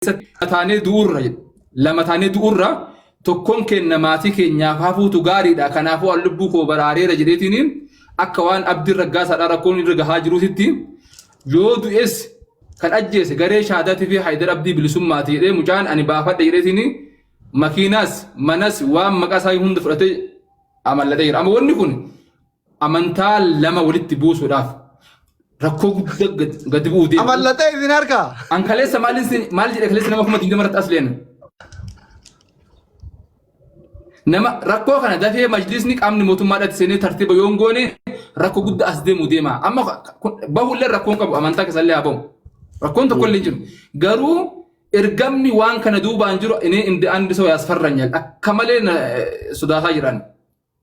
keessatti taanee du'urra jedhe. Lama taanee du'urra tokkoon keenya maatii keenyaaf hafuutu gaariidha. Kanaafuu an lubbuu koo baraareera jedheetiin akka waan Abdiin Raggaasaadhaa rakkoon irra gahaa jiruutitti yoo du'es kan ajjeese garee Shaadaatii fi Haayidar Abdii Bilisummaati jedhee mucaan ani baafadhe jedheetiin makiinaas manas waan maqaa isaa hunda fudhatee amallatee jira. Amma wanni kun amantaa lama walitti buusuudhaaf rakkoo guddaa gadi bu'uu deema. Amallatee isin harkaa. An kaleessa maal jedhe kaleessa nama 20,000 irratti as leena. Nama rakkoo kana dafee majlisni qaamni mootummaadhaatti seenee tartiiba yoo hin goone rakkoo guddaa as deemu deema. Amma bahullee rakkoon qabu amantaa keessallee haa bahu. Rakkoon tokko illee hin jiru. Garuu ergamni waan kana duubaan jiru inni indi andi soo yaasfarranyal akka malee sodaataa jiran.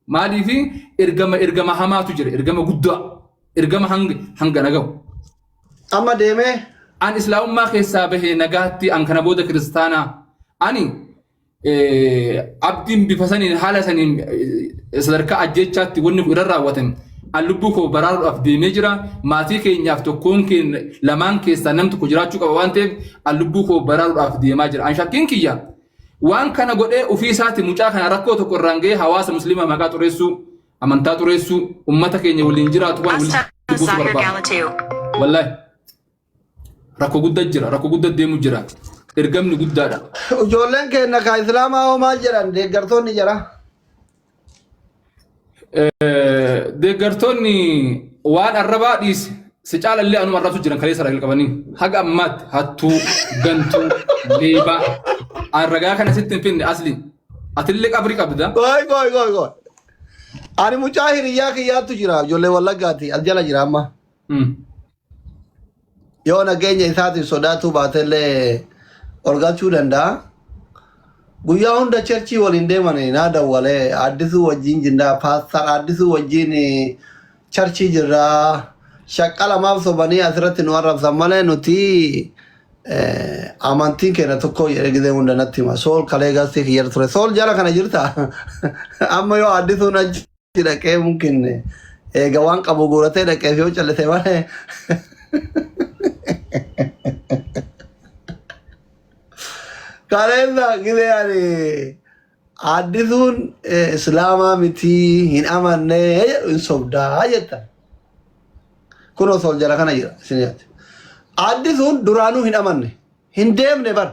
Maaliif ergama hamaatu jira ergama guddaa ergama hanga nagahu. Amma deemee An islaamummaa keessaa bahee nagaatti an kana booda kiristaanaa ani abdiin bifa saniin haala saniin sadarkaa ajjeechaatti wanni kun irra raawwatan an lubbuu koo baraaruudhaaf deemee jira maatii keenyaaf tokkoon keenya lamaan keessaa nam tokko jiraachuu qaba waan ta'eef an lubbuu koo baraaruudhaaf deemaa jira an shakkiin kiyya waan kana godhee ofii isaati mucaa kana rakkoo tokko irraan ga'ee hawaasa musliimaa maqaa xureessuu amantaa xureessuu ummata keenya waliin jiraatu waan walitti buusuu Zahir barbaada. Galatu. Wallaahi rakkoo guddaa jira rakkoo guddaa deemu jira ergamni guddaadha. Ijoolleen keenya ka Islaamaa hoo maal jedhan deeggartoonni jara? Deeggartoonni waan arrabaa dhiise si caalallee anuma arrabsu jiran kaleessa irraa jalqabanii haga ammaatti hattuu gantuu leebaa an ragaa kana sitti hin finne asli atillee qabrii qabda. Goy goy goy goy. Ani mucaa hiriyyaa kiyyaattu jira ijoollee Wallaggaati as jala jira amma. Yoo nageenya isaatiif sodaatuu baatellee ol galchuu danda'a. Guyyaa hunda cherchii waliin deeman naa dawwalee Addisuu wajjin jirra paastar Addisuu wajjin charchii jirra. Shaqqa lamaaf sobanii asirratti nu arrabsan malee nuti amantiin keenya tokko jedhee gizee hunda natti hima. Sool kalee gastii kiyyarra ture. Sool jala kana jirta? Amma yoo Addisuun achi dhaqee mumkin eega waan qabu guuratee dhaqeef yoo callise malee. Kaleessa gizee ani Addisuun islaamaa miti hin amanne jedhu hin sobdaa jettan. Kunoo sool jala kana jira isin yaadde. Addisuun duraanuu hin amanne. Hin deemne bar.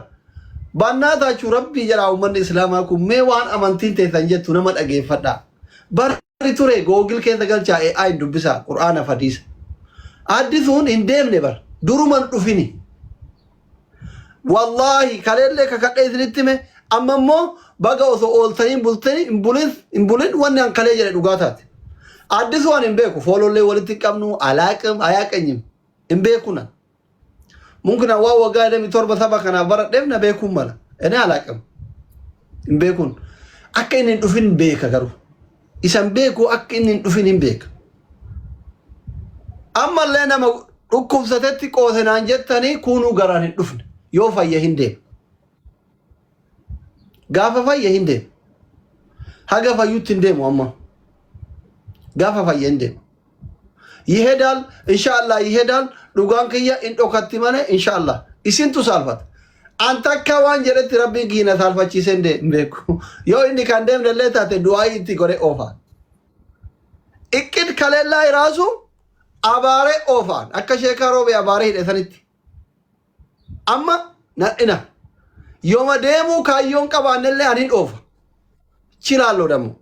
Bannaa taachuu rabbii jedhaa uummanni islaamaa kun mee waan amantiin teessan jettu nama dhageeffadhaa. Barri ture googil keessa galchaa AI dubbisaa qur'aana fadiisa. Addisuun hin deemne bar. Duruman dhufini. Wallaahi kaleellee kakadhee isinitti hime amma immoo baga osoo ooltanii hin bultanii hin bulin hin bulin wanni an kalee jedhe dhugaa taate. Addisuu an hin beeku foolollee walitti hin qabnu alaaqim ayaaqenyim hin beeku nan. Mumkin an waan waggaa 27 saba kanaaf baradheef na beekuun mala. Inni alaaqim hin beekuun. Akka inni hin dhufin beeka garuu. Isan beeku akka inni hin dhufin hin beeka. Ammallee nama dhukkubsatetti qoose naan jettanii kuunuu garaan hin dhufne. Yoo fayya hin deema. Gaafa fayya hin deema. Haga fayyutti hin deemu amma. Gaafa fayya hin deema. Yihedaal inshaallah yihedaal dhugaan kiyya hin dhokatti malee inshaallah isintu saalfata. An takka waan jedhetti rabbiin kiyya na saalfachiisee hin beeku. Yoo inni kan deemne illee taate du'aayii itti godhee oofaan. Iqqid kaleellaa iraasu abaaree oofaan akka sheekaa roobee abaaree hidhe sanitti. Amma nadhina. Yooma deemuu kaayyoon qabaannellee ani hin oofa. Chilaalloo dammo.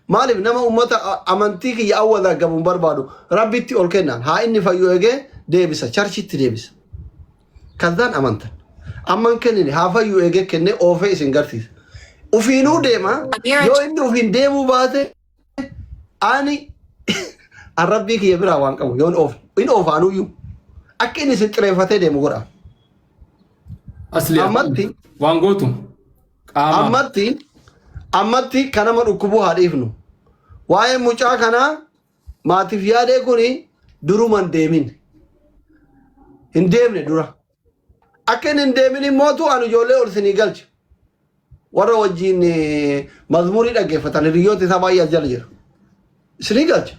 Maaliif nama uummata amantii kiyya awwaala gabu hin barbaadu. Rabbitti ol kennan. Haa inni fayyu eegee deebisa. Charchitti deebisa. Kazzaan amantan. Amma hin kennine haa fayyu eegee kennee oofee isin garsiisa. Ufiinuu deema. Yoo inni ufiin deemuu baate ani an rabbii kiyya biraa waan qabu yoon oofe hin oofa anuyyuu akka inni isin xireeffatee deemu godha. Asli Ammatti waan gootu qaama ammatti kan nama dhukkubuu haa dhiifnu. Waa'ee mucaa kanaa maatiif yaadee kuni duruman deemin. Hin deemne dura. Akka inni hin deemin immootu ani ijoollee ol isinii galcha. Warra wajjin mazmuurii dhaggeeffatan hiriyoota isaa baay'ee as jala jira. Isinii galcha.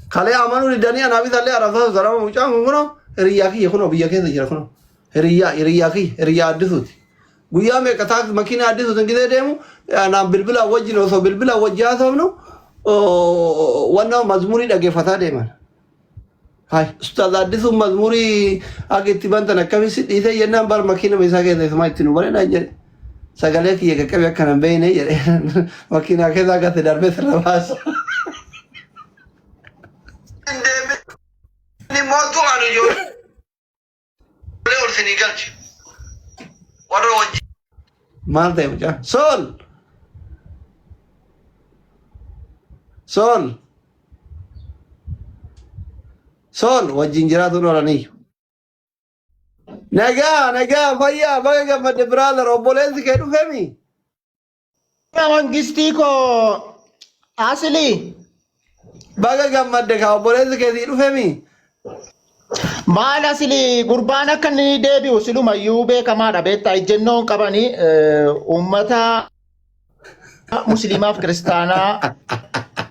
Kalee amanuu didanii anaaf isallee arabsaa sarama mucaan kun kunoo Hiriyyaa kiyya kunoo biyya keessa jira kunoo. Hiriyyaa hiriyyaa kiyya hiriyyaa addisuuti. Guyyaa meeqa taaks makiinaa addisuutiin gisee deemu anaan bilbilaan wajjin osoo bilbilaan wajji haasofnu wanna mazmurii dhaggeeffataa deeman. Hay ustaaz addisuun mazmurii akka itti bantan akkamitti si dhiisee jennaan bar makiinama isaa keessa isumaa itti nu bare naan jedhe. Sagalee kiyya qaqqabe akka nan beekne jedhe makiinaa keessa akka itti darbee sirra baasa. Hin deemin mootu ani ijoollee ol sinii galche. Warra wajjin. Maal ta'e mucaa? Sool! Sool! Sool wajjin jiraatuun oolanii. Nagaa nagaa fayyaa baga gammadde brother obboleessi kee dhufemi. Mangistii koo Asilii Baga gammadde kaa obboleessi kee sii dhufemi. Maal asilii gurbaan akka inni deebi'u silumayyuu beekamaadha beektaa ejjennoon qabanii uummata musliimaaf kiristaanaa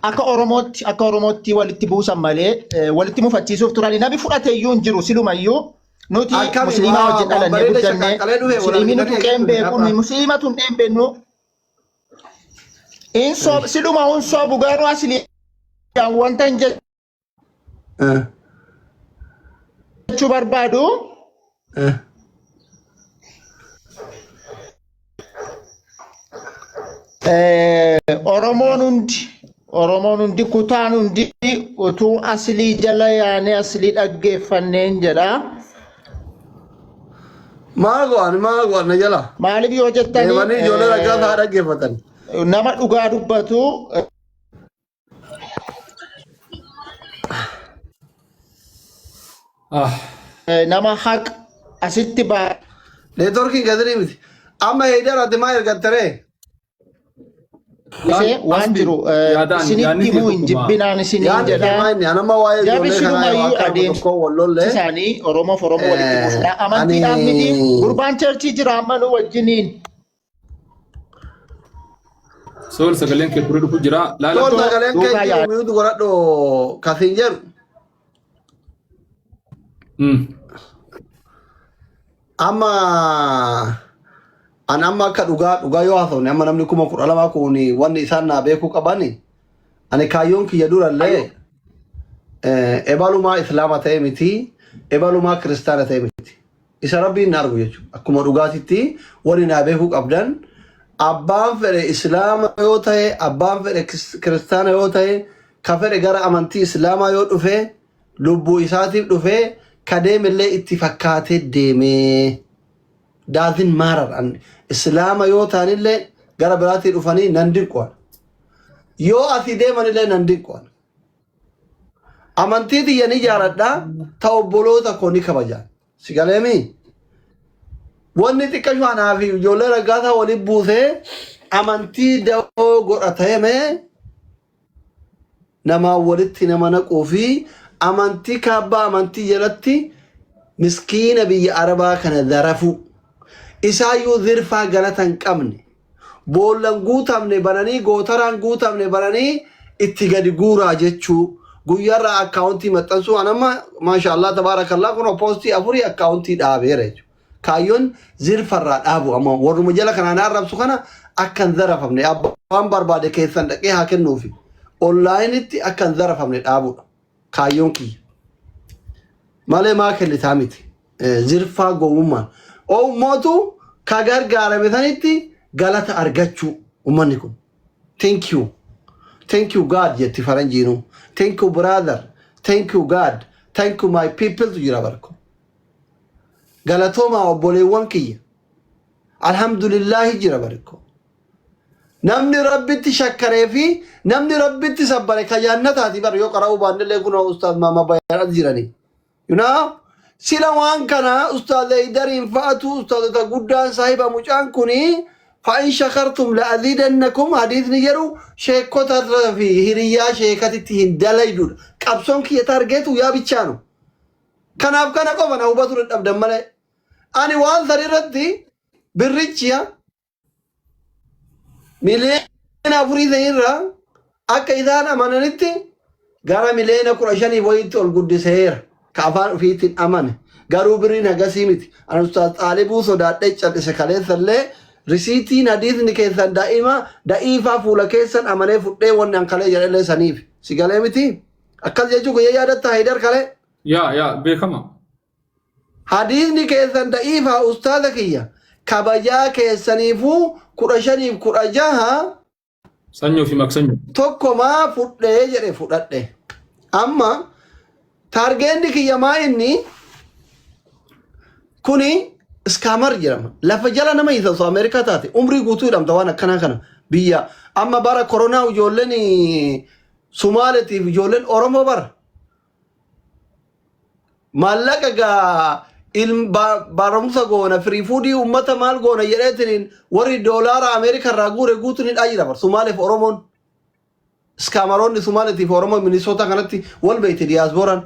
akka Oromootti akka Oromootti walitti buusan malee walitti mufachiisuuf turani namni fudhate iyyuu hin jiru silumayyuu nuti Akkami musliimaa waa wajjin waan dhalannee bareeda guddanne shaqaaqalee dhufe wal musliimii nu argitanii tuqee hin eegduu beeku nuyi har'a. musliima tuqnee hin beeknu hin soob siluma hin soobu garuu asilii wanta hin jechuu barbaadu Oromoon hundi Oromoon hundi kutaan hundi utuu asilii jala yaanee asilii dhaggeeffanneen jedha. Maal go'an maal go'an na jala. Maaliif yoo jettanii Deemanii ijoollee ragaa isaa dhaggeeffatan. nama dhugaa dubbatu Ah, Nama haq asitti Neetworkiin gadi miti. Amma heydar ati maa ergattaree? baasee waan Asli jiru yaadaan isinitti yaadni kee himuu hin tokkuma. jibbinaan isiniin Yaadni kee jedha. maa inni? Anamma waa'ee Jarri ijoollee kanaa yoo silumayyuu akka nama adeemsi tokkoo wal lollee isaanii Oromoof Oromoo walitti buusudha. Amantiidhaan ani miti gurbaan cheerchii jira amma nu wajjiniin. Sool sagaleen kee turee dhufu jira. Laala Sool Iddoo sagaleen kee duukaa jiru miyuutu godhadhu kasiin jedhu. Amma an amma akka dhugaa dhugaa yoo haasofne amma namni 12,000 kun wanni isaan naa beekuu qabani ani kaayyoon kiyya durallee ebalumaa islaama ta'e miti ebalumaa kiristaana ta'e miti. Isa Rabbiin na argu jechuudha. Akkuma dhugaatitti wani naa beekuu qabdan abbaan fedhe islaama yoo ta'e abbaan fedhe kiristaana yoo ta'e ka fedhe gara amantii islaamaa yoo dhufe lubbuu isaatiif dhufe ka deemellee itti fakkaatee deemee doesn't matter an islaama yoo ta'anillee gara biraatii dhufanii nan dinqu an. Yoo asii deemanillee nan dinqu an. Amantii tiyya ni jaaladha, ta obboloota koo ni kabaja. Si galeemi? Wanni xiqqashu anaa fi ijoollee raggaasaa waliin buusee amantii dawoo godhatame namaa walitti nama naquu fi amantii kaabbaa amantii jalatti miskiina biyya arabaa kana zarafuu. Isaayyuu zirfaa galata hin qabne. Boollan guutamne bananii gootaraan guutamne bananii itti gadi guuraa jechuu guyyaarraa akkaawuntii maxxansuu an amma maashaallah tabaarakallah kun poostii afurii akkaawuntii dhaabeera jechuudha. Kaayyoon zirfarraa dhaabu amma warruma jala kanaan arrabsu kana akka hin zarafamne abbaan barbaade keessan dhaqee haa kennuufi onlaayinitti akka hin zarafamne dhaabuudha kaayyoon kiyya. Malee maa kennitaa miti. Zirfaa gowwummaan. Oommootu ka gargaarame sanitti galata argachuu ummanni kun. Thank you. Thank you God jetti faranjiinuu. Thank you brother. Thank you God. Thank you my people tu jira barko. Galatoomaa obboleewwan kiyya. Alhamdulillahi jira barko. Namni Rabbitti shakkaree fi namni Rabbitti sabbare ka jannataati bar yoo qara'uu baannellee kunoo ustaaz Maama Bayaan as jiranii. You know? Sila waan kana ustaaz Heydariin fa'atu ustaazota guddaan saahiba mucaan kuni fa'in shakartum la'aziidannakum hadiisni jedhu sheekota fi hiriyyaa sheekatitti hin dalaydudha. Qabsoon kiyya taargeetu yaa bichaanu. Kanaaf kana qofa na hubatu dadhabdan malee. Ani waan san irratti birrichiya miliyoona afurii sanirraa akka isaan amananitti gara miliyoona 15 wayiitti ol guddiseera. Ka afaan ofiitiin amane. Garuu birriin hagasii miti. Ani Ustaaz Xaalibuu sodaadhee cal'ise kaleessallee risiitiin hadiisni keessan daa'ima da'iifaa fuula keessan amanee fudhee wanni an kalee jedhellee saniif. Si galee miti? Akkas jechuu kiyya yaadatta Haydar kalee? Yaa yaa beekama. Hadiisni keessan da'iifaa ustaaza kiyya kabajaa keessaniifuu 15f 16. Sanyoo fi maksanyoo. Tokkomaa fudhee jedhe fudhadhe. Amma taargeenni kiyya maa inni kuni scammer jedhama. Lafa jala nama hiisa osoo Ameerikaa taate umrii guutuu hidhamta waan akkanaa kana biyya amma bara koronaa ijoolleen Sumaaletiif ijoolleen Oromoo bara Maallaqa gaa ilm barumsa goona free foodii ummata maal goona jedheetiniin warri doolaara Ameerika irraa guure guutuun hidhaa jira bar Sumaaleef Oromoon. Iskaamaroonni Sumaaleetiif Oromoon Minisoota kanatti wal beekti diyaasbooraan.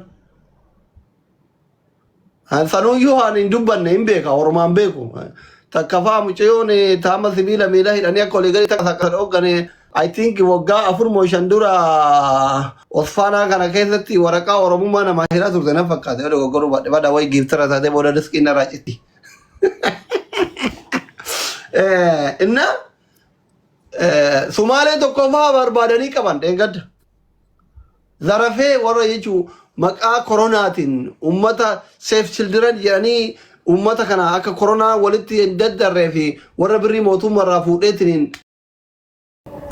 Sanuyyuu waan hin dubbanne hin beeka Oromaan beeku. Takka faa mucayyoon taama sibiila miila hidhanii akka olii gadi takka takka dhooggane I think waggaa 4 moo 5 dura Osfaanaa kana keessatti waraqaa Oromummaa namaa hiraa turte na fakkaate yoo dogoggoruu baadhe bada wayi giiftara taatee booda riskiin narraa citti. Inna Sumaalee tokko faa barbaadanii qaban dheengadda. Zarafee warra jechuun maqaa koronaatiin ummata Save Children jedhanii ummata kana akka koronaa walitti hin daddarree fi warra birrii mootummaa irraa fuudheetiin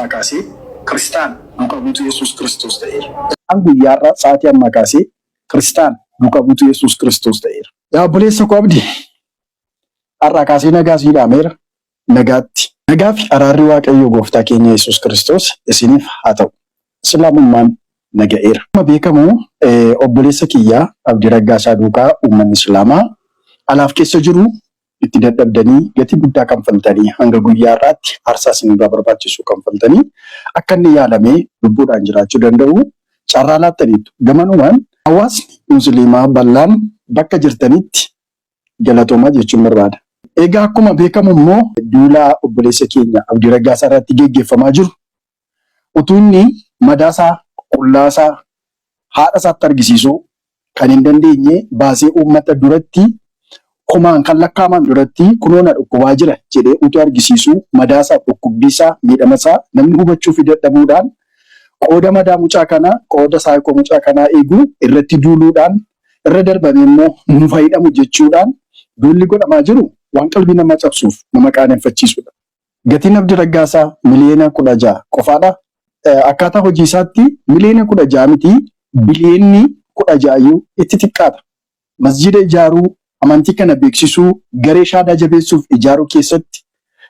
kaasee Kiristaan duuka buutuu Yesuus Kiristoos ta'eera. An guyyaarraa sa'aatii ammaa kaasee Kiristaan duuka buutuu Yesuus Kiristoos ta'eera. Yaa obboleessa koo Abdii, har'aa kaasee nagaa sii dhaameera. Nagaatti. Nagaa fi araarri Waaqayyoo Gooftaa keenya Yesuus Kiristoos isiniif haa ta'u. Islaamummaan naga'eera. Akkuma beekamu obboleessa kiyya Abdii Raggaasaa duukaa uummanni Islaamaa alaaf keessa jiru itti dadhabdanii gatii guddaa kanfaltanii hanga guyyaa har'aatti aarsaa isinirraa barbaachisu kanfaltanii akka inni yaalamee lubbuudhaan jiraachuu danda'u carraa laattaniittu. Gamanumaan hawaasni Musliimaa bal'aan bakka jirtanitti galatoomaa jechuun barbaada. Egaa akkuma beekamu immoo duula obboleessa keenya Abdii Raggaasaa irratti geggeeffamaa jiru utuu inni madaasaa qullaasaa haadha isaatti argisiisuu kan hin dandeenye baasee uummata duratti kumaan kan lakkaa'aman duratti kunoo na dhukkubaa jira jedhee utuu argisiisuu madaasaa dhukkubbiisaa miidhamasaa namni hubachuu fi dadhabuudhaan qooda madaa mucaa kanaa qooda saayikoo mucaa kanaa eeguu irratti duuluudhaan irra darbamee immoo nu fayyadamu jechuudhaan duulli godhamaa jiru waan qalbii namaa cabsuuf nama qaaneffachiisudha. Gatiin Abdii Raggaasaa miliyoona 16 qofaadha. Akkaataa hojii isaatti miliyoona 16 miti, biliyoonni 16 iyyuu itti xiqqaata. Masjiida ijaaruu, amantii kana beeksisuu, garee shaadaa jabeessuuf ijaaruu keessatti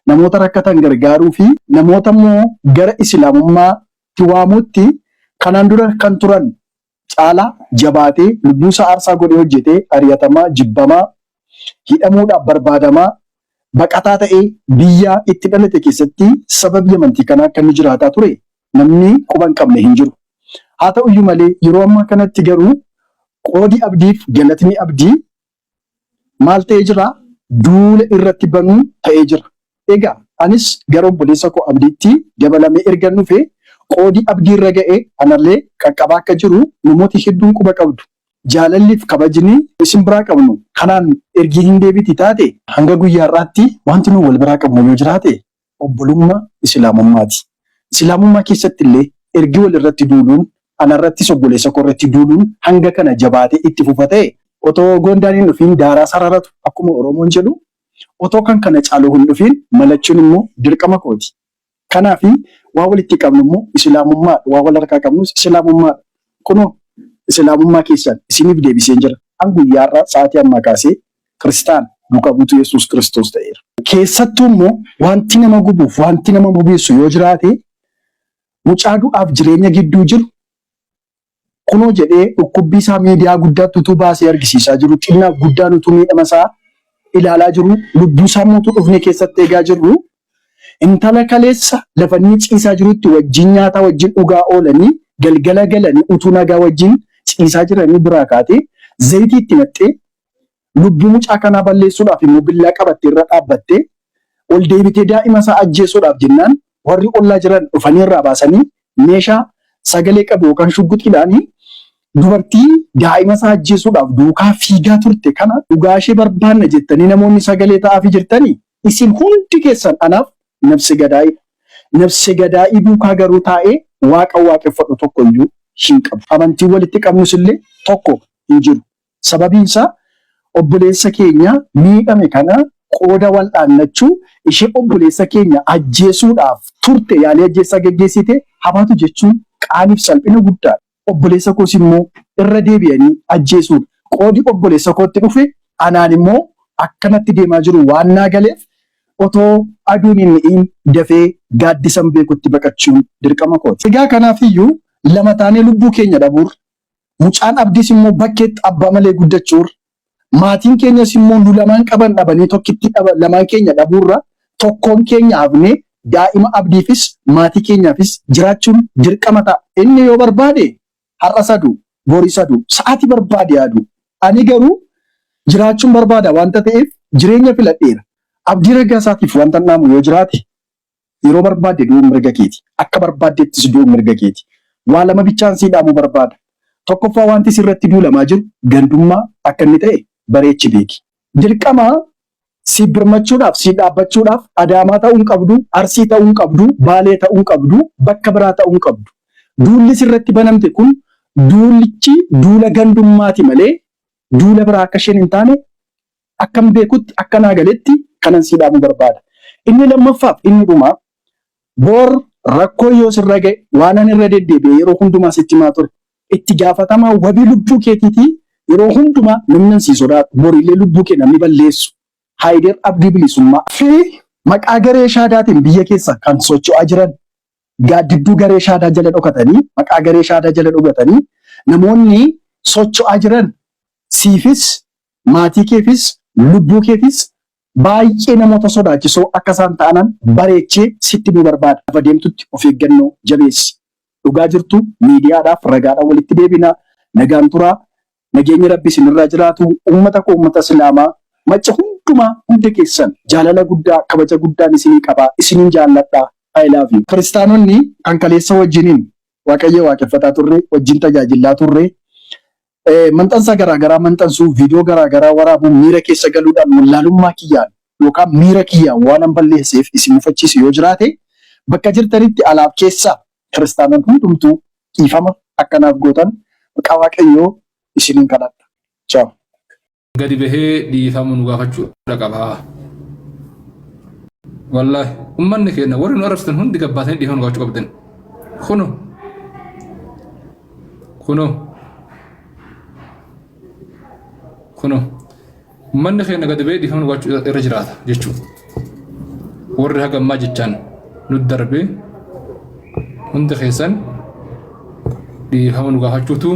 namoota rakkatan gargaaruu fi namoota immoo gara Islaamummaatti waamuutti kanaan dura kan turan caalaa jabaatee lubbuusaa aarsaa godhee hojjetee ari'atamaa, jibbamaa, hidhamuudhaaf barbaadamaa, baqataa ta'ee biyya itti dhalate keessatti sababii amantii kanaa akka inni jiraataa ture namni quba hin qabne hin jiru. Haa ta'uyyuu malee yeroo ammaa kanatti garuu qoodi Abdiif galatni Abdii maal ta'ee jira? Duula irratti banuu ta'ee jira. Egaa anis gara obboleessa koo Abdiitti dabalamee ergan dhufe qoodi Abdii irra ga'e anallee qaqqabaa akka jiru namooti hedduun quba qabdu. Jaalalliif kabajni isin biraa qabnu kanaan ergii hin deebiti taate hanga guyyaa har'aatti wanti nu wal biraa qabnu yoo jiraate obbolummaa Islaamummaati. Islaamummaa keessatti illee ergi wal irratti duuluun anarrattis obboleessa koo irratti duuluun hanga kana jabaatee itti fufa ta'e otoo gondaan hin dhufiin daaraa sararatu akkuma Oromoon jedhu otoo kan kana caalu hin dhufiin malachuun immoo dirqama kooti. Kanaaf waa walitti qabnu immoo Islaamummaadha. Waa wal harkaa qabnus Islaamummaadha. Kunoo Islaamummaa keessan isiniif deebiseen jira. An guyyaa har'aa sa'aatii ammaa kaasee Kiristaan duuka buutuu Yesuus Kiristoos ta'eera. Keessattuu immoo wanti nama gubuuf wanti nama bobeessu yoo jiraate mucaa du'aaf jireenya gidduu jiru kunoo jedhee dhukkubbii isaa miidiyaa guddaatti utuu baasee argisiisaa jiru, xinnaaf guddaan utuu miidhama isaa ilaalaa jiru, lubbuu isaa immoo utuu dhufnee keessatti eegaa jirru, intala kaleessa lafa inni ciisaa jirutti wajjin nyaataa wajjin dhugaa oolanii galgala galanii utuu nagaa wajjin ciisaa jiranii biraa kaatee zayitii itti naqxee lubbuu mucaa kanaa balleessuudhaaf immoo billaa qabattee irra dhaabbattee ol deebitee daa'ima isaa ajjeesuudhaaf jennaan warri ollaa jiran dhufanii irraa baasanii meeshaa sagalee qabu yookaan shugguxiidhaan Dubartii daa'ima isaa ajjeesuudhaaf duukaa fiigaa turte kana dhugaa ishee barbaanna jettanii namoonni sagalee ta'aafii jirtanii isin hundi keessan anaaf nabse gadaa'idha. Nabse gadaa'ii duukaa garuu taa'ee waaqa waaqeffadhu tokko iyyuu hin qabu. Amantiin walitti qabnus illee tokko hin jiru. Sababiin isaa obboleessa keenya miidhame kana qooda wal'aannachuu ishee obboleessa keenya ajjeesuudhaaf turte yaalii ajjeessaa geggeessite habaatu jechuun qaaniif salphina guddaadha. Obboleessa koos immoo irra deebi'anii ajjeesuudha. Qoodi obboleessa kootti dhufe anaan immoo akkanatti deemaa jiru waan naa galeef otoo aduun hin dhi'in dafee gaaddisan beekutti baqachuun dirqama kooti. Egaa kanaafiyyuu lama taanee lubbuu keenya dhabuurra, mucaan Abdiis immoo bakkeetti abbaa malee guddachuurra, maatiin keenyas immoo nu lamaan qaban dhabanii tokkitti lamaan keenya dhabuurra tokkoon keenya hafnee daa'ima Abdiifis maatii keenyaafis jiraachuun dirqama ta'a. Inni yoo barbaade har'as haa du'u, boris haa du'u, sa'aatii barbaade haa du'u. Ani garuu jiraachuun barbaada waanta ta'eef jireenya filadheera. Abdii Raggaasaatiif wantan dhaamu yoo jiraate yeroo barbaadde du'uun mirga keeti. Akka barbaaddeettis du'uun mirga keeti. Waa lama bichaan sii dhaamuu barbaada. Tokkoffaa wanti sirratti duulamaa jiru gandummaa akka inni ta'e bareechi beeki. Dirqama si birmachuudhaaf, si dhaabbachuudhaaf Adaamaa ta'uu hin qabdu, Arsii ta'uu hin qabdu, Baalee ta'uu hin qabdu, bakka biraa ta'uu hin qabdu. Duulli sirratti banamte kun duulichi duula gandummaati malee duula biraa akka isheen hin taane akkan beekutti akka naa galetti kanan sii dhaamuu barbaada. Inni lammaffaaf inni dhumaa boor rakkoo yoo sirra ga'e waanan irra deddeebi'e yeroo hundumaa sitti himaa ture. Itti gaafatamaa wabii lubbuu keetiitii yeroo hundumaa namni sii sodaatu borillee lubbuu kee namni balleessu Haayider Abdii Bilisummaa fi maqaa garee shaadaatiin biyya keessa kan socho'aa jiran gaaddidduu garee shaadaa jala dhokatanii maqaa garee shaadaa jala dhokatanii namoonni socho'aa jiran siifis maatii keefis lubbuu keefis baay'ee namoota sodaachisoo akka isaan ta'anan bareechee sitti himuu barbaada. Lafa deemtutti of eeggannoo jabeessi. Dhugaa jirtu miidiyaadhaaf ragaadhaan walitti deebina. Nagaan turaa. Nageenyi Rabbi isinirraa jiraatu. Uummata koo uummata Islaamaa macca hundumaa hunda keessan jaalala guddaa kabaja guddaan isinii qaba. Isinin jaalladha. I love you. Kiristaanonni kan kaleessa wajjiniin Waaqayyo waaqeffataa turre, wajjin tajaajillaa turre, maxxansa garaagaraa maxxansuu, viidiyoo garaagaraa waraabuun miira keessa galuudhaan wallaalummaa kiyyaan yookaan miira kiyyaan waanan balleesseef isin mufachiise yoo jiraate bakka jirtanitti alaaf keessaa kiristaanan hundumtuu dhiifama akka naaf gootan maqaa Waaqayyoo isinin kadhadha. Ciao. Gadi bahee dhiifama nu gaafachuudha qaba. Wallaahi ummanni keenya warri nu arrabsitan hundi gabbaatanii dhiifama nu gaafachuu qabdan. Kuno kuno kuno ummanni keenya gadi bahee dhiifama nu gaafachuu irra jiraata jechuudha. Warri haga ammaa jechaan nu darbee hundi keessan dhiifama nu gaafachuutu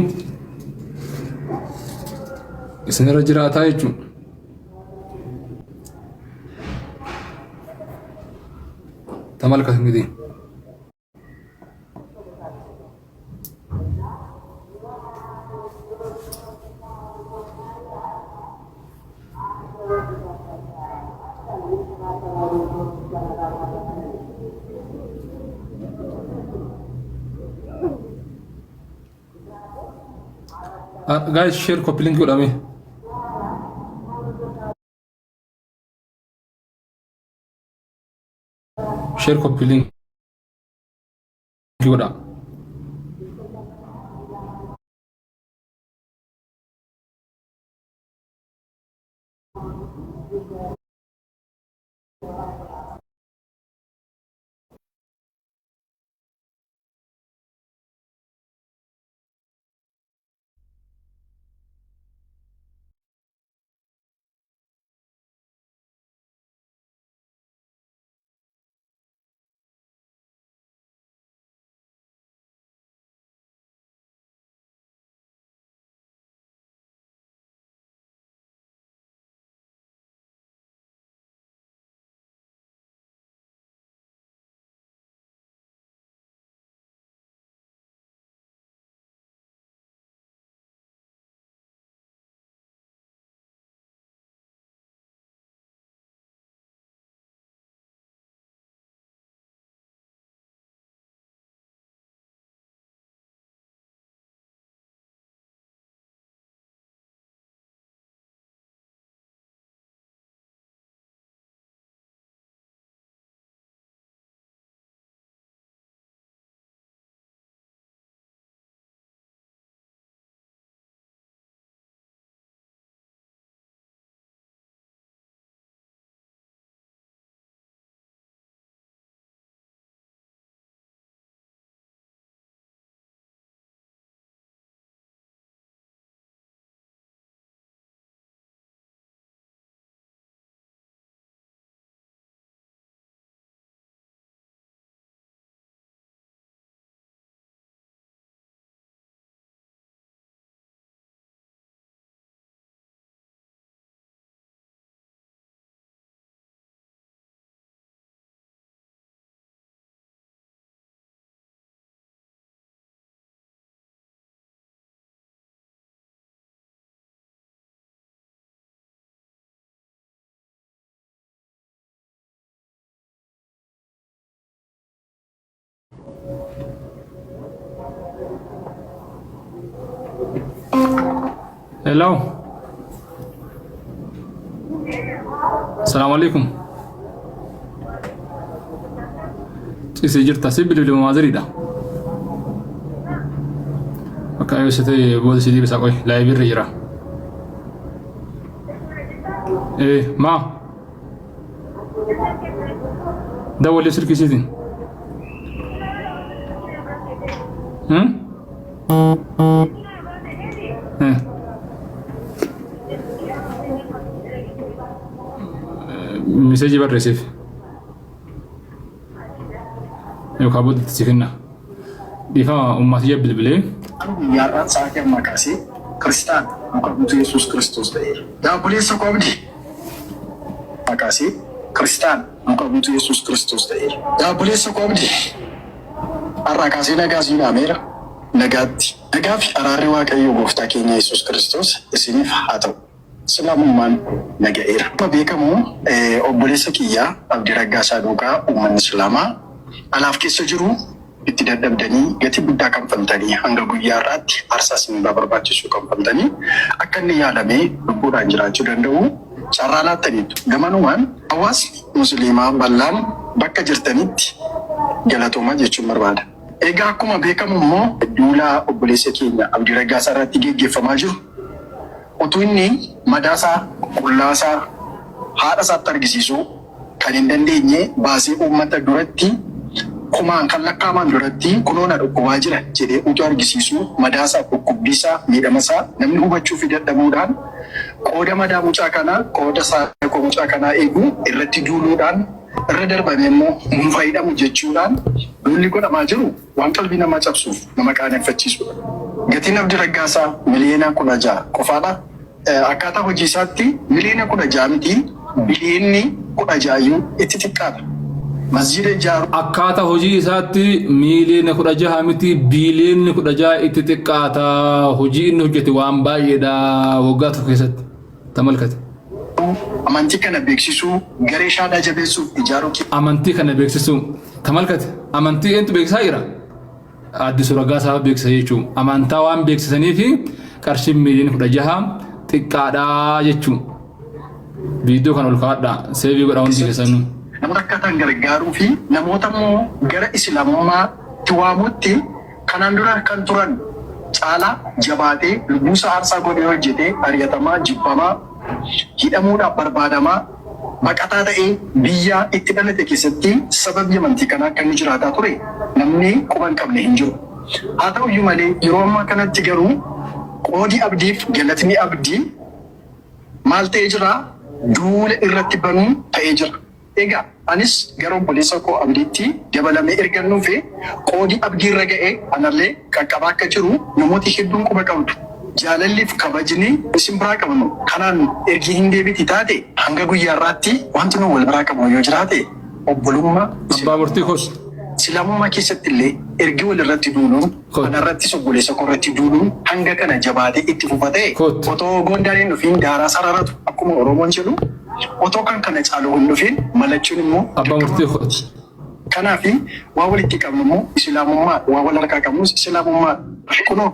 isinirra jiraataa jechuudha. Tamalkat እንግዲህ Guys, share copy link godhame. Share copy link godha. Hello. Salaamu alaikum. Ciisee jirta si bilbiluma maaziriidha. Akka yoo ta'e booda si deebisaa qoy laayibii irra jira. Ee maa dawwalee silkii isiitiin. Hmm? Eh. Miseejii barreessiif. Yookaan booda si kenna. Dhiifama ummaatiyya bilbilee. Guyyaa har'aa sa'aatii ammaa kaasee Kiristaan duuka buutuu Yesuus Kiristoos ta'eera. Yaa obboleessa koo Abdi. Ammaa kaasee Kiristaan duuka buutuu Yesuus Kiristoos ta'eera. Yaa obboleessa koo Abdi. Har'aa kaasee nagaa sii dhaameera. Nagaatti. Nagaa fi araarri Waaqayyo gooftaa keenya Yesuus Kiristoos isiniif haa ta'u. Islaamummaan na ga'eera. Akkuma beekamu obboleessa kiyya Abdii Raggaasaa duukaa uummanni Islaamaa alaaf keessa jiru itti dadhabdanii gatii guddaa kanfaltanii hanga guyyaa har'aatti aarsaa isinirraa barbaachisu kanfaltanii akka inni yaalamee lubbuudhaan jiraachuu danda'u carraa laattaniittu. Gamanumaan hawaasni Musliimaa bal'aan bakka jirtanitti galatoomaa jechuun barbaada. Egaa akkuma beekamu immoo duula obboleessa keenya Abdii Raggaasaa irratti geggeeffamaa jiru Utuu inni madaa isaa, qullaa isaa haadha isaatti argisiisuu kan hin dandeenye baasee uummata duratti kumaan kan lakkaa'aman duratti kunoo na dhukkubaa jira jedhee utuu argisiisuu madaa isaa, dhukkubbii isaa, miidhama isaa namni hubachuufii dadhabuudhaan qooda madaa mucaa kanaa, qooda saayikoo mucaa kanaa eeguu irratti duuluudhaan irra darbamee immoo hin fayyadamu jechuudhaan duulli godhamaa jiru Waan qalbii namaa cabsuuf nama qaaneffachiisudha. Gatiin Abdi Raggaasaa miliyoona 16 qofaadha. Akkaataa hojii isaatti miliyoona 16 miti biliyoonni 16 iyyuu itti xiqqaata. Masjiida ijaaruu. Akkaata hojii isaatti miiliyoona 16 miti biiliyoonni 16 itti xiqqaata. Hojii inni hojjete waan baay'eedha waggaa tokko keessatti. Tamalkate. Amantii kana beeksisuu, garee shaadaa jabeessuuf ijaaruu. Amantii kana beeksisuu. Tamalkate. Amantii eentu beeksisaa jira? Addisuu Raggaasaa beeksisa jechuun. Amantaa waan beeksisaniif qarshiin miiliyoona 16 xiqqaadha jechuun. Viidiyoo kana ol kaa'adhaa. Seevii godhaa hundi keessanuu. Namoota rakkatan gargaaruu fi namoota immoo gara Islaamummaatti waamuutti Kanaan dura kan turan caalaa jabaatee lubbuusaa aarsaa godhee hojjetee ari'atamaa, jibbamaa, hidhamuudhaaf barbaadamaa, baqataa ta'ee biyya itti dhalate keessatti sababii amantii kanaa akka inni jiraataa ture namni quba hin qabne hin jiru. Haa ta'uyyuu malee yeroo ammaa kanatti garuu qoodi Abdiif galatni Abdii maal ta'ee jira? Duula irratti banuu ta'ee jira. Egaa anis gara obboleessa koo Abdiitti dabalamee ergan dhufee, qoodi Abdii irra ga'e anallee qaqqabaa akka jiru namooti hedduun quba qabdu. Jaalalliif kabajni isin biraa qabnu kanaan ergi hin deebiti taate, hanga guyyaa har'aatti wanti nu wal biraa qabnu yoo jiraate obbolummaa Abbaa murtii Islaamummaati. kos. Islaamummaa keessatti illee ergi wal irratti duuluun, Kottu. ana irrattis obboleessa koo irratti duuluun hanga kana jabaatee itti fufa ta'e, Kottu. otoo goondaan hin dhufiin daaraa sararatu akkuma Oromoon jedhu, Otoo kan kana caalu hin dhufin malachuun immoo Abbaa dirqama murtii nuti. kooti. Kanaaf waan walitti qabnu immoo Islaamummaa waan wal harkaa qabnus Islaamummaa kunoo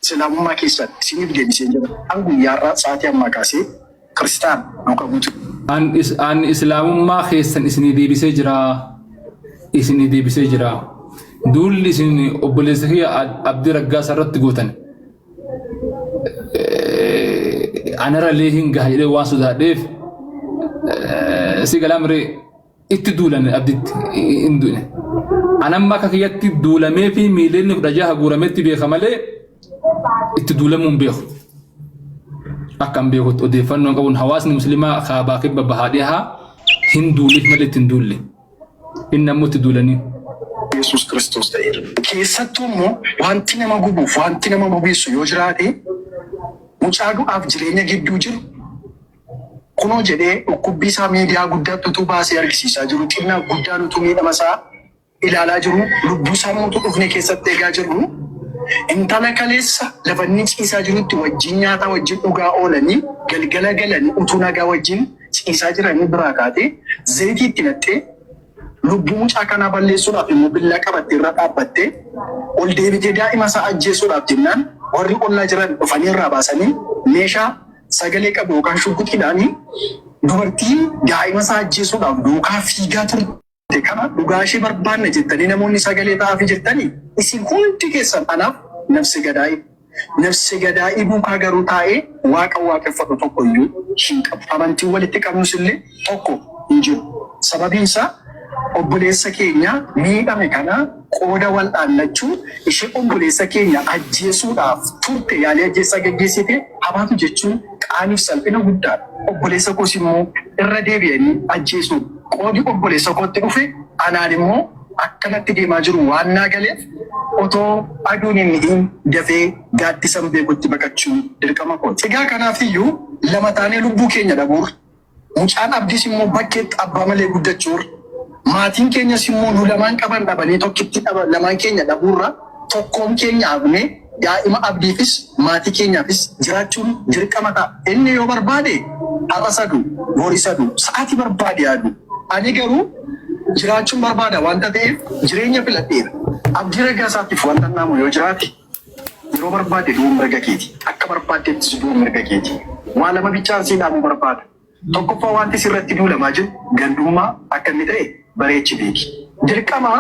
Islaamummaa keessan isiniif deebiseen jira. An guyyaa har'aa sa'aatii ammaa kaasee Kiristaan duuka buutu. An is, an islaamummaa keessan isinii deebisee jira. Isinii deebisee jira. Duulli isin obboleessa kiyya Abdii Raggaasaa irratti gootan anarallee hin gaha jedhee waan sodaadheef si galaa miree itti duulan abditti hin duune. Anamma akka kiyyatti duulamee fi miiliyoonni 16 guurametti beeka malee itti duulamuu hin beeku. Akka hin beekutti odeeffannoo qabuun hawaasni musliimaa kaabaa kibba bahaa dhihaa hin duuliif malee itti hin duulle. Inni ammoo itti duulanii. Yesuus Kiristoos ta'eera. Keessattuu immoo wanti nama gubuuf wanti nama bobeessu yoo jiraate mucaa du'aaf jireenya gidduu jiru kunoo jedhee dhukkubbii isaa miidiyaa guddaatti utuu baasee argisiisaa jiru xinnaaf guddaan utuu miidhama isaa ilaalaa jiru lubbuu isaa immoo utuu dhufne keessatti eegaa jirru intala kaleessa lafa inni ciisaa jirutti wajjin nyaataa wajjin dhugaa oolanii galgala galanii utuu nagaa wajjin ciisaa jiranii biraa kaatee zayitii itti naqxee Lubbuu mucaa kanaa balleessuudhaaf immoo billaa qabattee irra dhaabbattee ol deebitee daa'ima isaa ajjeesuudhaaf jennaan warri ollaa jiran dhufanii irraa baasanii meeshaa sagalee qabu yookaan shugguxiidhaan dubartii daa'ima isaa ajjeesuudhaaf duukaa fiigaa turte kana dhugaa ishee barbaanna jettanii namoonni sagalee ta'aafii jirtanii isin hundi keessan anaaf nafse gadaa'ii. Nafse gadaa'ii duukaa garuu taa'ee waaqa waaqeffadhu tokko iyyuu hin qabu. Amantiin walitti qabnus illee tokko hin jiru. Sababiin isaa obboleessa keenya miidhame kana qooda wal'aannachuu ishee obboleessa keenya ajjeesuudhaaf turte yaalii ajjeessaa geggeessite habaatu jechuun qaaniif salphina guddaadha. Obboleessa koos immoo irra deebi'anii ajjeesuun qoodi obboleessa kootti dhufe anaan immoo akkanatti deemaa jiru waan naa galeef otoo aduun hin dhi'in dafee gaaddisan beekutti baqachuun dirqama kooti. Egaa kanaafiyyuu lama taanee lubbuu keenya dhabuurra, mucaan Abdiis immoo bakkeetti abbaa malee guddachuurra, maatiin keenyas immoo nu lamaan qaban dhabanii tokkitti dhaba lamaan keenya dhabuurra tokkoon keenya hafnee daa'ima Abdiifis maatii keenyaafis jiraachuun dirqama ta'a. Inni yoo barbaade har'as haa du'u, boris haa du'u, sa'aatii barbaade haa du'u. Ani garuu jiraachuun barbaada wanta ta'eef jireenya filadheera. Abdii Raggaasaatiif wantan dhaamu yoo jiraate yeroo barbaadde du'uun mirga keeti. Akka barbaaddeettis du'uun mirga keeti. Waa lama bichaan sii dhaamuu barbaada. Tokkoffaa wanti sirratti duulamaa jiru gandummaa akka inni ta'e bareechi beeki. Dirqama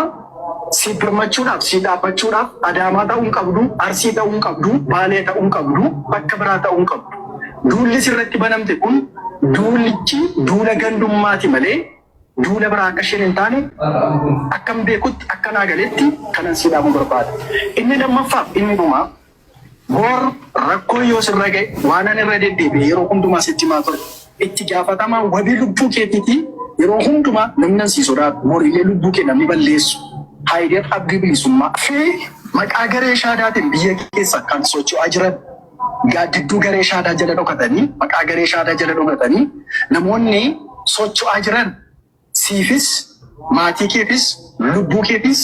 si birmachuudhaaf, si dhaabbachuudhaaf Adaamaa ta'uu hin qabdu, Arsii ta'uu hin qabdu, Baalee ta'uu hin qabdu, bakka biraa ta'uu hin qabdu. Duulli sirratti banamte kun duulichi duula gandummaati malee duula biraa akka isheen hin taane akkan beekutti akka naa galetti kanan sii dhaamuu barbaada. Inni lammaffaaf inni dhumaa Bor rakkoon yoo sirra ga'e waanan irra deddeebi'ee yeroo hundumaa sitti himaa ture. Itti gaafatamaa wabii lubbuu keetiitii yeroo hundumaa namni an sii sodaadhu boriilee lubbuu kee namni balleessu Hayider Abdii Bilisummaa fi maqaa garee shaadaatiin biyya keessa kan socho'aa jiran gaaddidduu garee shaadaa jala dhokatanii maqaa garee shaadaa jala dhokatanii namoonni socho'aa jiran Siifis, maatii keefis, lubbuu keefis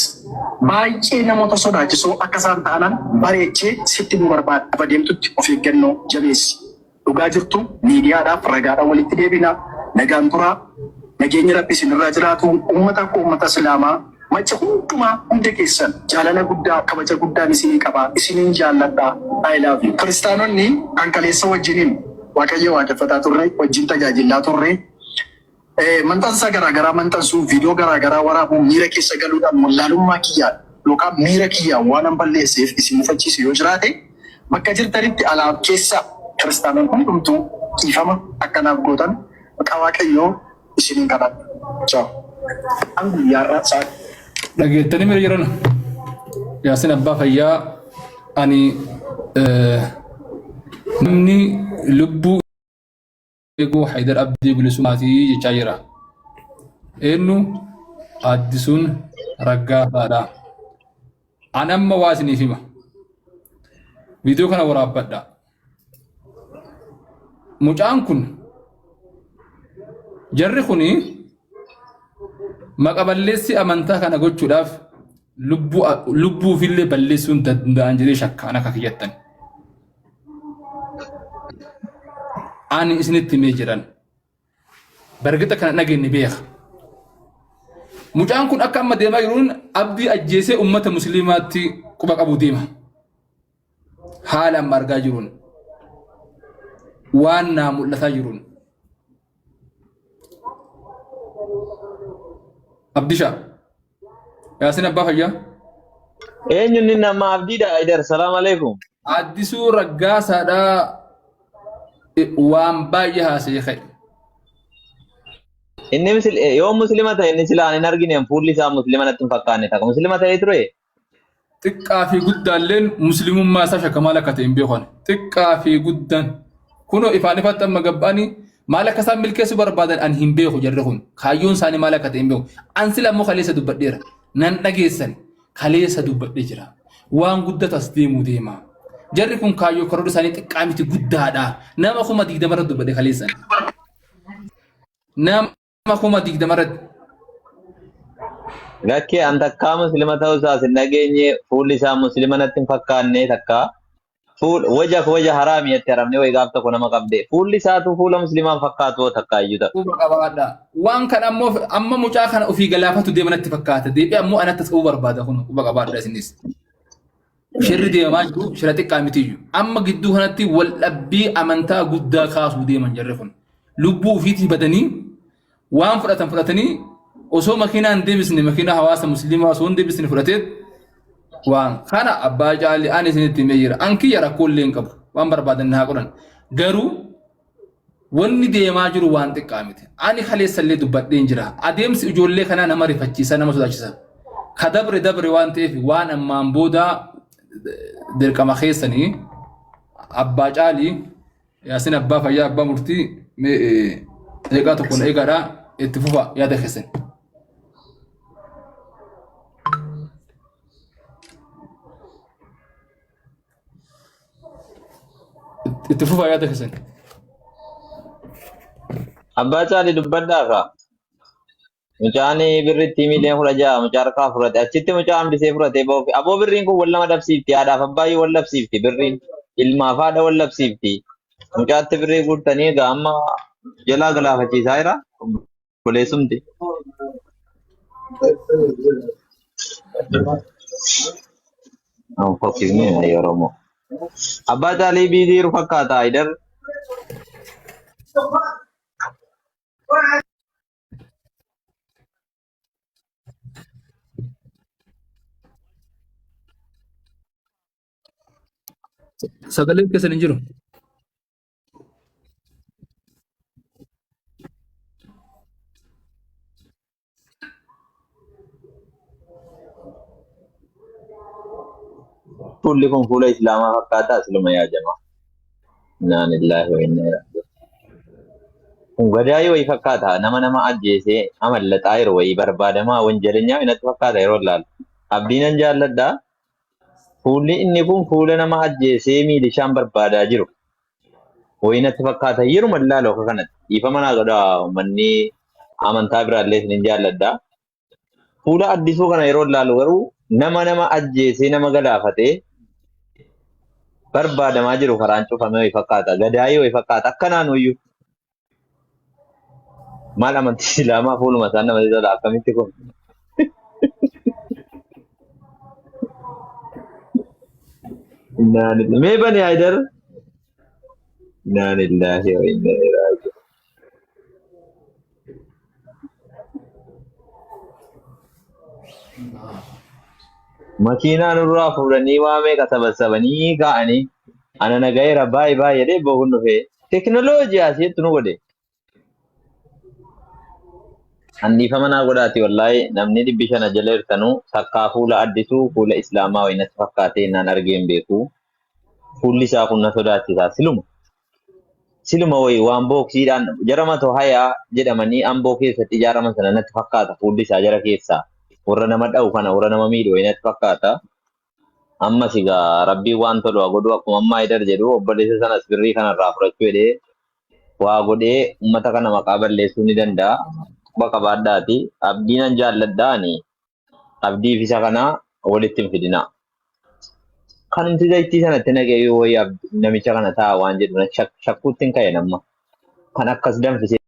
baay'ee namoota sodaachisoo akka isaan ta'anan bareechee sitti himuu barbaada. Lafa deemtutti of eeggannoo jabeessi. Dhugaa jirtu miidiyaadhaaf ragaadhaan walitti deebina. Nagaan turaa. Nageenyi Rabbi isinirraa jiraatu. Uummata koo uummata Islaamaa macca hundumaa hunda keessan jaalala guddaa kabaja guddaan isinii qaba. Isiniin jaalladha. I love you. Kiristaanonni kan kaleessa wajjiniin Waaqayyo waaqeffataa turre, wajjin tajaajillaa turre, Maxxansa garaa garaa maxxansuu, viidiyoo garaa garaa waraabuu, miira keessa galuudhaan wallaalummaa kiyyaan yookaan miira kiyyaan waanan balleesseef isin mufachiise yoo jiraate bakka jirtanitti alaaf keessa kiristaanonni hundumtuu dhiifama akka naaf gootan maqaa Waaqayyoo isinin kadhadha. Ciao. An guyyaa har'aa sa'aatii. Dhageettanii mira jiran Yaasin Abbaa Fayyaa ani namni lubbuu eeguu Haydar Abdii Bilisummaati jechaa jira. Eenyu Addisuun Raggaasaadha. An amma waa isiniif hima. Viidiyoo kana waraabbadha. Mucaan kun jarri kuni maqa balleessi amantaa kana gochuudhaaf lubbuu lubbuufillee balleessuu hin danda'an jedhee shakkaan akka kiyyattan. Ani isinitti himee jiran. Bargixa kana dhageenye beeka. Mucaan kun akka amma deemaa jiruun abdii ajjeesee uummata musliimaatti quba qabu deema. Haala amma argaa jiruun. Waan naa mul'ataa jiruun. Abdishaa. Yaasin abbaa fayyaa. Eenyu inni nama abdiidha Haydar salaam alaikum. Addisuu Raggaasaadhaa waan baay'ee haasa'ee ka'e. Inni yoo muslima ta'e inni silaa hin argine fuulli isaa muslima natti hin fakkaanne takka muslima ta'ee ture. Xiqqaa fi guddaalleen muslimummaa isaa shakka maal akka ta'e hin beeku ani. Xiqqaa fi guddaan kunoo ifaan ifatti amma gabba'anii maal akka isaan milkeessuu barbaadan ani hin beeku jarri kun kaayyoon isaanii maal akka ta'e hin beeku. An sila immoo kaleessa dubbadheera. Nan dhageessan kaleessa dubbadhee jira. Waan guddatu as deemuu deema. Jarri kun kaayyoo karoora isaanii xiqqaa miti guddaadha. Nama 20,000 irra dubbadhe kaleessan. Nama 20,000 irratti. Lakkee an takkaa muslima ta'uu isaas hin dhageenye fuulli isaa muslima natti hin fakkaanne takkaa. Fuul waja waja haraami jetti haramni wayi gaaf tokko nama qabde. Fuulli isaatu fuula muslimaan fakkaatu hoo takka iyyuu ta'a. Quba qabaadha. Waan kana ammoo amma mucaa kana ofii galaafatu deema natti fakkaata. Deebi'ee ammoo anatti as qabuu barbaada kun quba qabaadha isinis. Shirri deemaa jiru shira xiqqaa mitiyyu. Amma gidduu kanatti wal dhabbii amantaa guddaa kaasuu deeman jarri kun. Lubbuu ofiitii badanii waan fudhatan fudhatanii osoo makiinaa hin deebisne makiinaa hawaasa musliimaa osoo hin deebisne fudhatee waan kana abbaa caalii ani isinitti himee jira. An kiyya rakkoo illee hin qabu. Waan barbaadan haa godhan. Garuu Wanni deemaa jiru waan xiqqaa miti. Ani kaleessallee dubbadheen jira. Adeemsi ijoollee kanaa nama rifachiisa, nama sodaachisa. Ka dabre dabre waan ta'eef waan ammaan booda dirqama keessanii abbaa caalii yaasin abbaa fayyaa abbaa murtii mee eegaa tokkoon eegaadha itti fufa yaada keessan. Itti fufaa yaada keessan. Abbaa Caalii dubbadhaa kaa. Mucaan birritti miiliyoona 16 mucaa harkaa fudhate. Achitti mucaa hambisee fudhatee ba'uuf. Aboo birriin kun wal nama dhabsiifti. Haadhaaf abbaayyuu wal dhabsiifti birriin. Ilmaaf haadha wal dhabsiifti. Mucaatti birrii guurtanii egaa amma jalaa galaafachiisaa jira. Obboleessumti. Fokkisni Oromoo. Abbaa Caalii biizii jiru fakkaata Haayidar. Sagaleen keessan hin jiru. Fuulli kun fuula Islaamaa fakkaataa siluma yaa jamaa. Innaa lillaahi wa innaa ilaihi raaji'uun. Kun gadaayii wayii fakkaata. Nama nama ajjeesee amallaxaa jiru wayii barbaadamaa wanjalenyaa natti fakkaata yeroo ilaalu. Abdii nan jaalladha. Fuulli inni kun fuula nama ajjeesee miilishaan barbaadaa jiru. Wayii natti fakkaata yeruma ilaalu akka kanatti. Dhiifama naa godhaa uummanni amantaa biraallee isinin jaalladha. Fuula addisuu kana yeroo ilaalu garuu nama nama ajjeesee nama galaafatee barbaadamaa jiru karaan cufame wayii fakkaata. Gadaayii wayii fakkaata. Akkanaan iyyuu. Maal amantii Islaamaa fuuluma isaan namatti tola akkamitti kun? Innaa lillahi. Mee bani Haydar? Innaa lillahi wa innaa ilaihi raaji'uun. Makiinaa nurraa fuudhanii waa meeqa sabassabanii kaa'anii ana nagayeera baay'ee baay'ee jedhee boohuun dhufee tekinooloojii asitti nu godhe. Anniifama naa godhaati wallaahi namni 500 jala jirtanuu takkaa fuula addisuu fuula islaamaa wayii natti fakkaatee naan argee hin beeku. Fuulli isaa kun na sodaachisaa siluma. Siluma wayi waan booksiidhaan jara mato hayaa jedhamanii amboo keessatti ijaaraman sana natti fakkaata fuulli isaa jara keessaa warra nama dha'u kana warra nama miidhu wayi natti fakkaata. Ammas egaa rabbiin waan tolu haa godhu akkuma amma Haydar jedhu obboleessa sanas birrii kanarraa fudhachuu jedhee waa godhee uummata kana maqaa balleessuu ni danda'a. Quba qabaadhaati. Abdii nan jaalladha ani abdii fi isa kana walitti hin fidinaa. Kanumti zayitii sanatti naqee yoo wayii namicha kana ta'a waan jedhu na shakkuutti hin ka'e namma. Kan akkas danfisee.